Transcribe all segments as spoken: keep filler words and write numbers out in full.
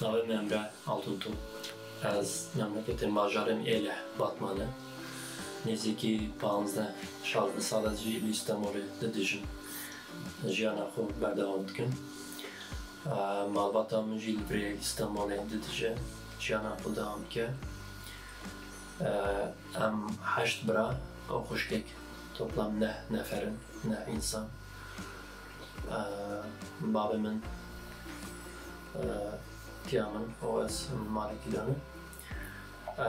Navê min Emre Altuntop. Ez memleketê bajarê min Êlih, Batman e. Nêzîkî panzdeh, şazdeh sal ez jî li Îstanbulê didijim. Jiyana xwe berdewam dikim. Eee, malbata min jî li virê Îstanbulê didije. Jiyana xwe dewam dike. Eee, em heşt bira û xwişkek, toplam neh nefer in, neh însan. Eee, bavê min, eee, tiya min û ez malekî de me. Eee,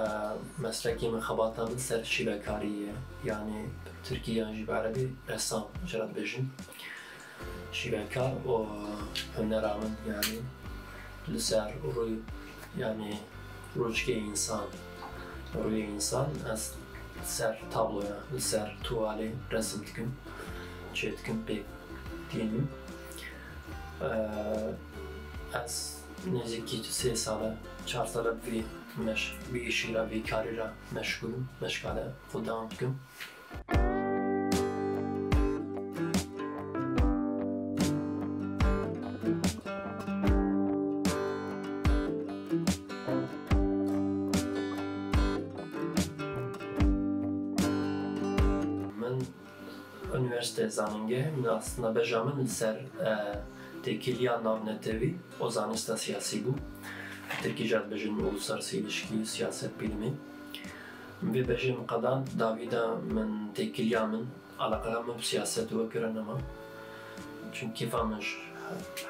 meslekê min, xebata min ser şîvekarî ye. Yanî bi tirkî yan jî bi erebî resam jê re dibêjin. Şîvekar û hunera min, yanî li ser rû, yanî rûçikê însan, rûyê însan, ez li ser tabloya, li ser tuwalê resim dikim, çê dikim, pêk tînim. Eee, ez nêzîkî sê sal e, çar sal e bi vî meş-, vî îşî re, vî karî re meşgûl im, meşgalê xwe dewam dikim. Min Unîversîteya Zanîngehê, min aslında beja min li ser, e, têkiliya navnetewî û zanista siyasî bû. Tirkî jî dibêjin uluslararası ilişki, siyaset bilimi. Min vê bejê min qedand, dawî de min têkiliya min, alaqeya min bi siyaset wekire nema. Çimkî kêfa min ji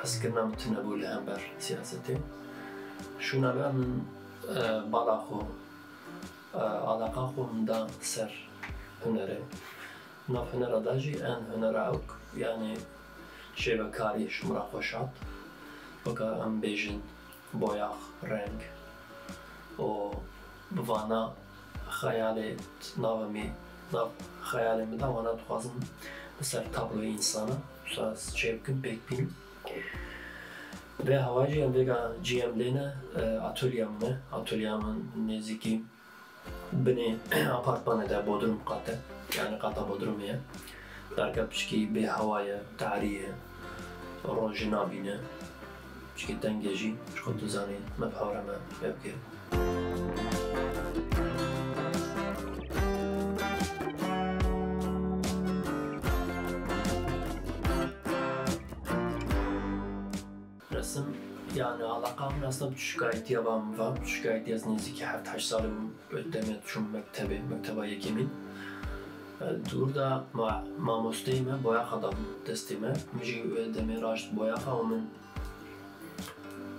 hezkirina min tune bû li hember siyasetê. Şûna ve min, e, bala xwe, e, alaqa xwe min da ser hunerê. Nav hunera de jî en hunera ewk, yanî şêvekarî ji min re xweş hat. Weke em bêjin boyax, reng û bi vana xeyalê nava min, nav xeyalê min de wana dixwazim li ser tabloyê însana, wisa ez çê bikim, pêk bînim. Vê hawayê jî em vêga cihê em lê ne, e, atolyeya min e. Atolyeya min nêzîkî binê apartmanê de bodrum qat e. Yanî qata bodrumê ye. Derke piçkî bê hewa ye, tarî ye. Rojê nabîne. Piçkî teng e jî. Ji xwe tu zanî, me bi hev re me vê bike. Resim, yani alaqa min aslında bi çûkayîtiya va min va. Bi çûkayîtiya ez nêzîkî heft heşt salê bûm, wê demê çûm mektebê, mekteba yekemîn. E, dûr de ma-, mamosteyê me boyaxa dabû destê me. Min jî wê demê raşt boyaxa û min,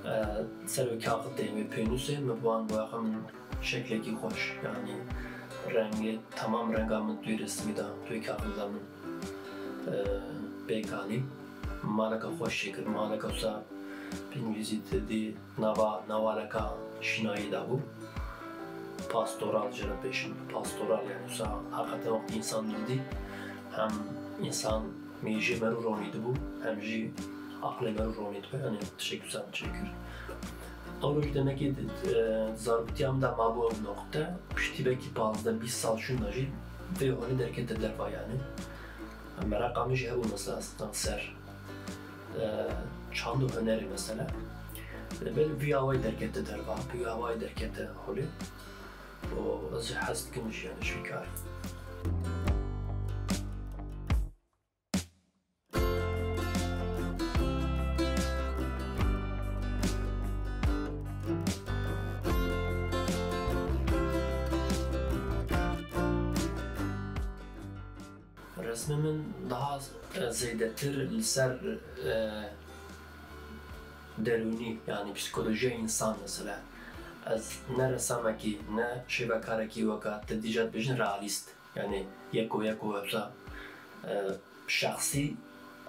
e, ser wê kaxitê, wê pênûsê, min bi wan boyaxa min şeklekî xweş, yanî rengê, temam renga min tu wê resimî de, tu wê kaxit de min, e, pêk anî. Maleka xweş çêkir, maleka wisa bi îngilîzî didî nava, nava maleka şînayî de bû. Pastoral jê re dibêjin, pastoral, yanî wisa heqeten wextî însan didî, hem însan mêjê merû ronî dibû, hem jî aqlê merû ronî dibe, yanî tiştek wisa çêkir. Ew roj demekê di, e, zaroktiya min de mabû ew noqte, piştî belkî pazdeh bîst sal şûnda jî vê holê derkete derva, yanî. Meraqa min jî hebû mesela ser, e, çand û hunerê mesela. Lê belê vî awayî derkete derva, vî awayî derkete holê. Û ez jî hez dikim jî, yanî ji vî karî. Resmê min daha, e, zêdetir li ser, e, derûnî, yanî psîkolojiya însan mesela. Ez ne resamekî, ne şêvekarekî weka te dî jî dibêjin realîst. Yanî yeko yeko webza, e, şexsî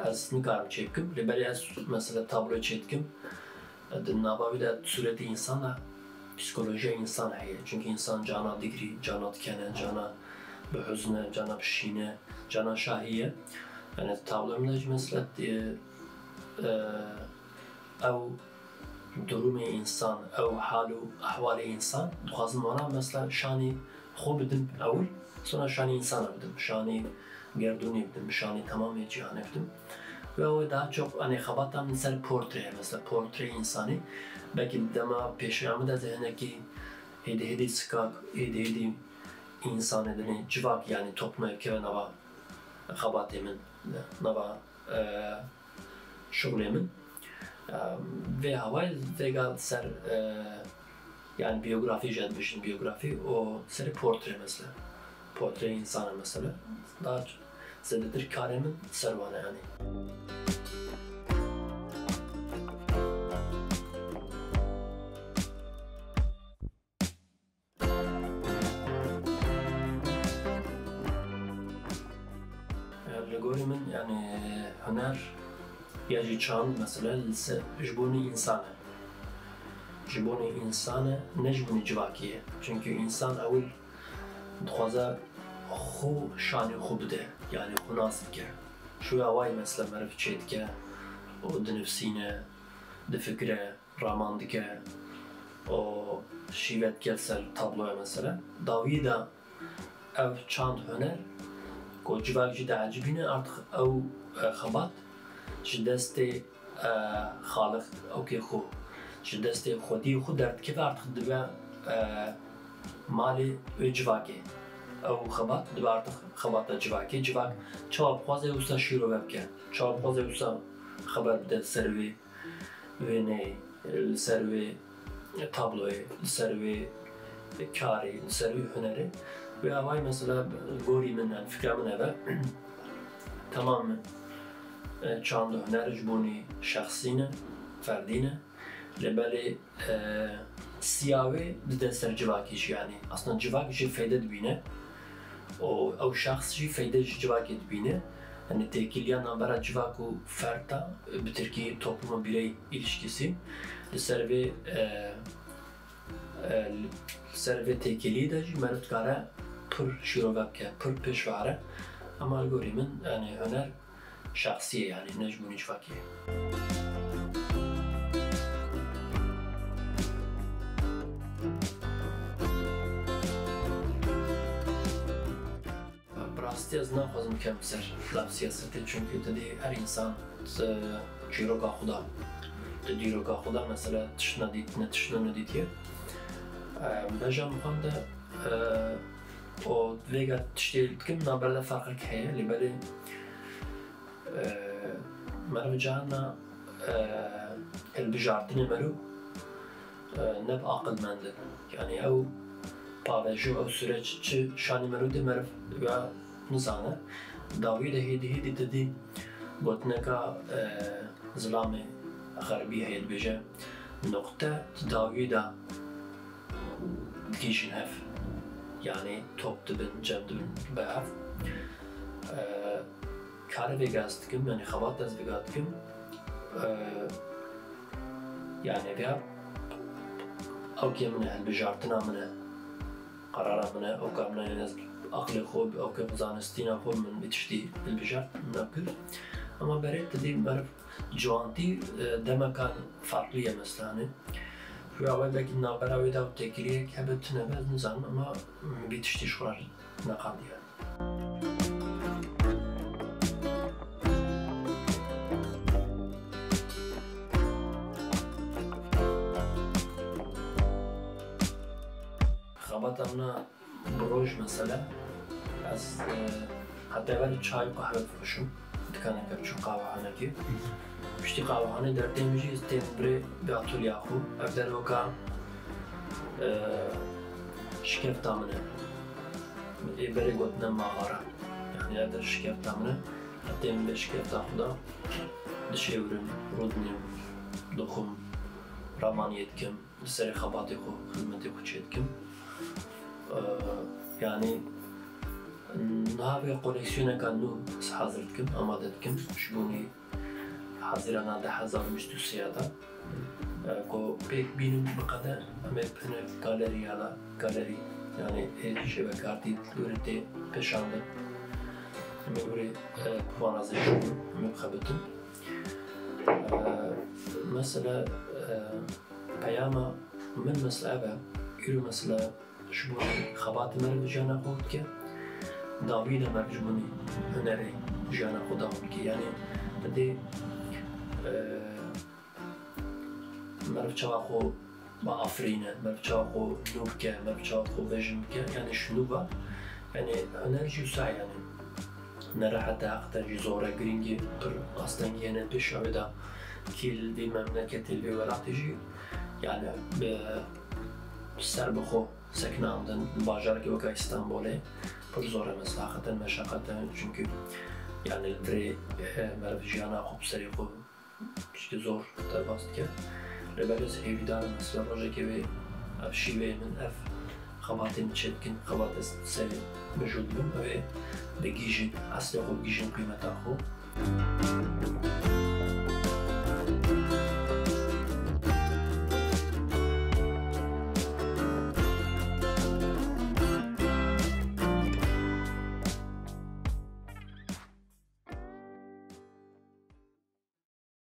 Ez nikarim çêbikim, lê belê ez mesela tabloyê çêdikim. Di nava wî de sûretê însan de, psîkolojiya însan heye. Çunkî însan cana digirî, cana dikene, cana bihuzne, cana bişîne, cana şahî ye. Yani tabloyê min de jî mesela, e, e, ew durumê însan, ew hal û ehwalê însan, dixwazim wana mesela şanî xwe bidim ewil, sonra şanî însana bidim, şanî gerdûnê bidim, şanî temamê cîhanê bidim. Ve ew daha çok, hani, xebata min ser portre ye, mesela portreyê însanî. Belkî dema pêşiya min de ez hinekî hêdî hêdî sikak, hêdî hêdî însanê dinê civak, yani toplumê bikeve nava xebatê min, nava, e, şixulê min. E, vê hawayê vêga ser, e, yani biyografî jî dibêjin, biyografî û serê portre mesela. Portreyê însan e mesela. Daha ç-, zêdetir karê min ser wan e yani. Li gorî min, yani, huner ya jî çand, mesela, li se-, ji bo nî însan e. Ji bo nî însan e, ne ji bo nî civakî ye. Çunkî însan ewil dixwaze xwe şanê xwe bide, yani xwe nas bike. Ji wê awayî, mesela, meriv çêdike û dinivîsîne, difikire, raman dike û şîve dike li ser tabloya, mesela. Dawiyê de ev çand huner ku civak jî diecibîne, artık ew, e, xebat ji destê, e, Xaliq, ewkê xwe, ji destê xwediyê xwe derdikeve, artık dibe, e, malê wê civakê. Ew xebat dibe artık xebata civakê. Civak çawa bixwaze wisa şîrove bike. Çawa bixwaze wisa xeber bide ser wê wêneyê, li ser wê tabloyê, li ser wê karê, li ser wê hunerê. Wê awayî mesela gorî min, yani fikra min ev e. Temam, e, çand û huner ji bo nî şexsî ne, ferdî ne. Lê belê, e, siya wê dide ser civakî jî, yani aslında civak jî feyde dibîne. û ew şexs jî feyde ji civakê dibîne. Yanî têkiliya navbera civak û ferd de, bi tirkî toplum û birey ilişkisi, li ser vê, e, e, li ser vê têkiliyê de jî meriv dikare pir şîrove bike, pir pêş ve here. Ema li gorî min, yanî huner şexsî ye, yanî ne ji bo nî civakê ye. Bi rastî ez naxwazim bikem ser laf siyasetê, çunkî tu dî her însan, e, çîroka xwe da, tu dîroka xwe da, mesela tiştine dîtine, tiştine nedîtiye. E, beja min xwe de, e, û vêga tiştê dikim, navbera de ferqek heye, lê belê, e, meriv carna, e, hilbijartinê meriv, e, ne bi aqil mendin. Yanî ew pavejo, ew süreç çi şanî meriv de meriv ya nizane. Dawî de hêdî hêdî tu dî gotineka, e, zilamê xerbî heye dibêje, nuqte di dawî de digihîjin hev. Yanî top dibin, cem dibin bi hev. E, karê vêga ez dikim, yanî xebat ez vêga dikim. E, yanî vêga ewkê min e, hilbijartina min e, qerara min e, ewka min e, yanî ez aqlê xwe, ewkê xwe zanistîna xwe min vî tiştî hilbijart, min kir. Ema berê tu dî meriv Ciwantî, e, demekan farklı ye mesela, hani. Şu awayî belkî navbera wê de têkiliyek hebe tune be, ez nizanim, ama, m, vî tiştî ji xwe re neqandiye. Xebata min a Bi roj mesela ez, e, heta êvarê çay û qehwe difiroşim. Dikaneke biçûk, qahwehanekê. Piştî qahwehanê dertêm jî ez têm birê bi atolya xwe. Ev der weka, e, şikefta min e. Ê berê gotine maxara. Yanî ev der şikefta min e. Ez têm bi şikefta xwe de dişêwirim, rûdinêm, dixwim, ramaniyê dikim. Li serê xebatê xwe, xizmetê xwe çêdikim. Eee, yanî Niha vê koleksiyoneka nû ez hazir dikim, amade dikim. Ji bo nî Hezirana du hezar û bîst û sê de, e, ku pêk bînim bi qede em ê bihine galerî ya la, galerî, yani ê şêwekartî li wir tê pêşandin. Em ê wir ê, e, bi vana zê şûn, em ê bixebitin. E, mesela, e, peyama min mesela ev e, îro mesela ji bo xebatê meriv jiyana xwe dike, dawî ne meriv ji bo hunerê jiyana xwe dawam dike. Yani, tu dê, e, meriv çawa xwe biafirîne, meriv çawa xwe nû bike, meriv çawa xwe vejin bike, yani ji nû ve, yani huner jî wisa yani. Nerehet e, heqeten jî zor e, girîng e, pir astengiyê ne pêşa wê de, kî li vê memleketê, li vê welatê jî, yani bi ser bi xwe sekinandin, li bajarekê weke Îstanbulê pir zor e, mesela heqeten meşeqet e, çunkî yani li virê, e, meriv jiyana xwe bi serê xwe tiştê zor derbas dike. Lê belê ez hêvîdar im, mesela rojekê wê ev şîveyê min, ev xebatê min çêbikin, xebatê serê mijûl dibin, ew ê digihîjin, eslê xwe bigihîjin, qîmeta xwe.